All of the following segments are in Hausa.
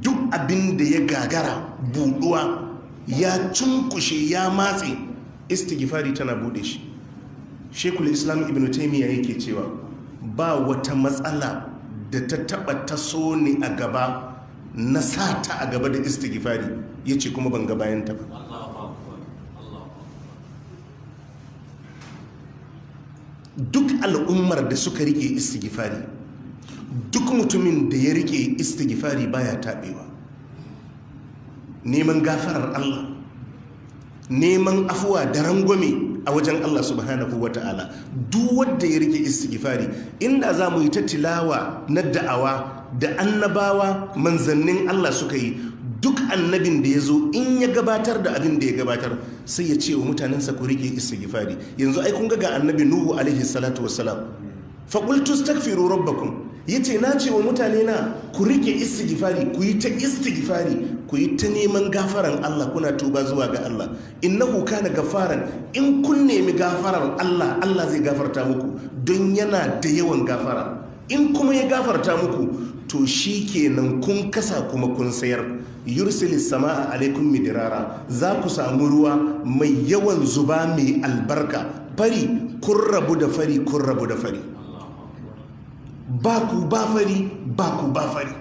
Duk abin da ya gagara buduwa, ya cunkushe, ya matse, istighfari tana bude shi. Shekul Islam Ibn Taymiya yake cewa ba wata matsala da ta taba taso ni a gaba na sata a gaba da istighfari, yace kuma ban ga bayan ta ba. Duk al'ummar da suka rike istighfari, duk mutumin da ya rike istighfari baya tabewa. Neman gafarar Allah, neman afuwa da rangwame a wajen Allah subhanahu wata'ala, duk wanda ya rike istighfari, inda za mu yi ta tilawa na da'awa da annabawa manzannin Allah suka yi, duk annabin da ya zo in ya gabatar da abin da ya gabatar sai ya ce wa mutanensa ku rike istighfari. Yanzu ai kun ga annabi Nuhu alaihi salatu wassalam, fa qultu astaghfiru rabbakum, yace na ce wa mutane na ku rike istighfari, ku yi ta istighfari, ku yi ta neman gafaran Allah, kuna tuba zuwa ga Allah. Innahu kana gafaran, in kun nemi gafarar Allah, Allah zai gafarta muku don yana da yawan gafara. In kuma ya gafarta muku to shikenan kun kasa kuma kun sayar. Yursilis sama'a alaikum midrara, za ku samu ruwa mai yawan zuba mai albarka. Fari kun rabu da fari, kun rabu da fari, ba ku ba fari, ba ku ba fari.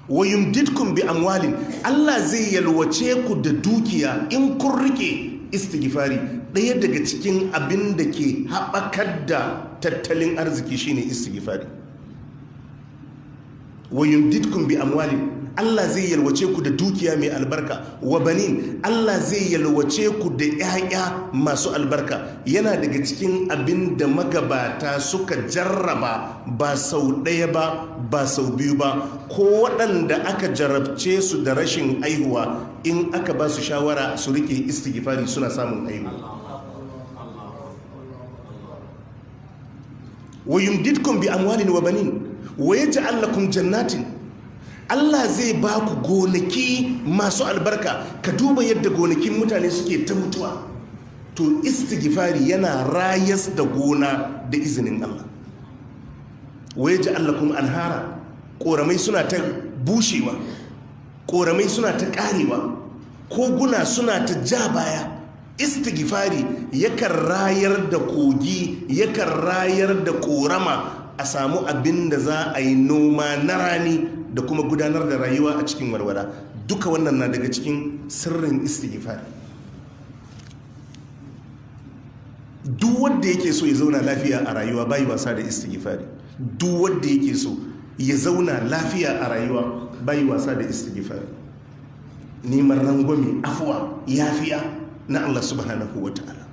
Wa yumdidkum bi amwalin, Allah zai yalwace ku da dukiya in kun rike istighfari. Ɗaya daga cikin abin da ke haɓakar da tattalin arziki shine istighfari. Wa yumdidkum bi amwalin, Allah zai yalwace ku da dukiya mai albarka. Wa banin, Allah zai yalwace ku da ƴaƴa masu albarka. Yana daga cikin abin da magabata suka jarraba ba sau ɗaya ba, ba sau biyu ba, ko waɗanda aka jarabce su da rashin aihuwa, in aka ba su shawara su rike istighfari suna samun aihuwa. Wa yumdidkum bi amwalin wa banin wa yaj'al lakum jannatin, Allah zai ba ku gonaki masu albarka. Ka duba yadda gonakin mutane suke ta mutuwa. To istighfari yana rayas da gona da izinin Allah. Wa yaj'al lakum anhara, koramai suna ta bushewa, koramai suna ta karewa, koguna suna ta ja baya. Istighfari yakan rayar da kogi, yakan rayar da korama, a samu abin da za a yi noma na rani da kuma gudanar da rayuwa a cikin walwala. Duka wannan na daga cikin sirrin istighfari. Duk wanda yake so ya zauna lafiya a rayuwa bai wasa da istighfari. Duk wanda yake so ya zauna lafiya a rayuwa bai wasa da istighfari. Neman rangwame, afuwa, yafiya na Allah subhanahu wa ta'ala.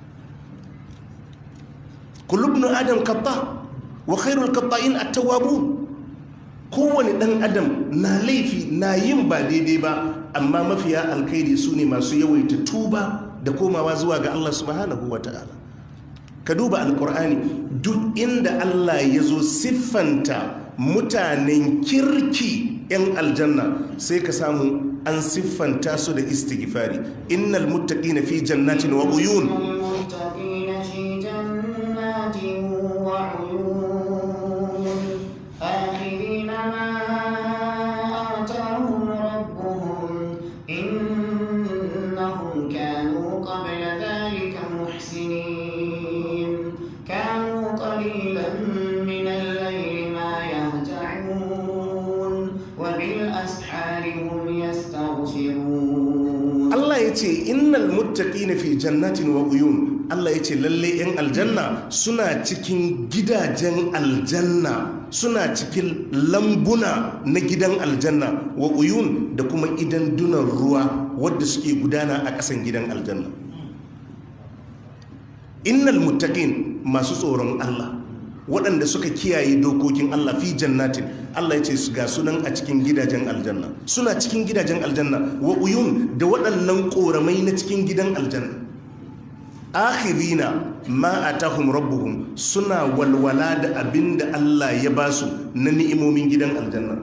Kullu ibn adam khata wa khairul khata'in at-tawwabun. Kowane ɗan adam na laifi, na yin ba daidai ba, amma mafiya alkhairi su ne masu yawaita tuba da komawa zuwa ga Allah subhanahu wa ta'ala. Ka duba alkur'ani, duk inda Allah ya zo siffanta mutanen kirki 'yan aljanna sai ka samu an siffanta su da istighfari. Innal muttaqina fi jannatin wa uyun. Innal muttaqina fi jannatin wa uyun. Allah yace lalle yan aljanna suna cikin gidajen aljanna, suna cikin lambuna na gidan aljanna, wa uyun da kuma idan dunan ruwa wadda suke gudana a ƙasan gidan aljanna. Innal muttaqin, masu tsoron Allah, waɗanda suka kiyaye dokokin Allah, fi jannatin, Allah ya ce ga sunan a cikin gidajen aljanna, suna cikin gidajen aljanna, wa uyun da waɗannan ƙoramai na cikin gidan aljanna. Akhirina ma atahum rabbuhum, suna walwala da abinda Allah ya basu na ni'imomin gidan aljanna.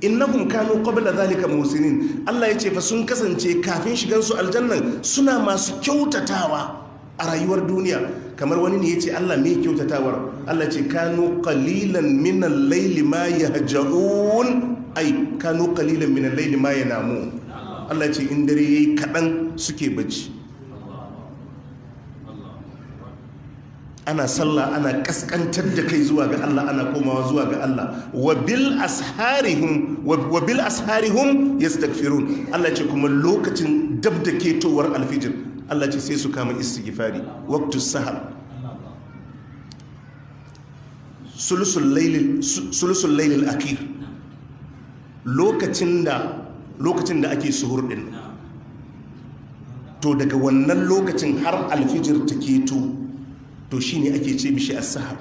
Innahum kanu qabla dhalika muhsinin, Allah ya ce fa sun kasance kafin shigan su aljannan suna masu kyautatawa a rayuwar duniya. Kamar wani ne ya ce Allah mai kyautatawar? Allah ce kanu qalilan minal laili ma yahja'un Ai kanu qalilan min al-layli ma yanamu. Allah ce in dare yayi kadan suke bacci. Ana sallah, ana kaskantar da kai zuwa ga Allah, ana komawa zuwa ga Allah. Wa bil asharihum wa bil asharihum yastaghfirun. Allah ce kuma lokacin dab da ketowar alfijir, Allah ce sai su kama istighfari, waqtus sahar, sulusul lailil akhir, lokacin da ake suhur din. To daga wannan lokacin har alfijir ta keto, to shine ake ce mishi as-sahar.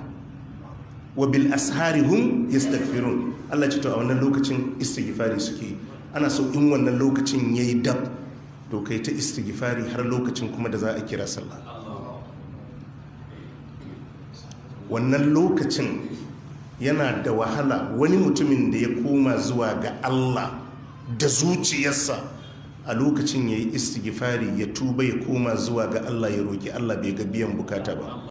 Wa bil ashari hum yastaghfirun. Allah ce to a wannan lokacin istighfari suke. Ana so in wannan lokacin yayi dab, to kai ta istighfari har lokacin kuma da za a kira sallah. Wannan lokacin yana da wahala wani mutumin da ya koma zuwa ga Allah da zuciyarsa a lokacin ya yi istighfari, ya tuba, ya koma zuwa ga Allah, ya roki Allah, bai ga biyan bukata ba.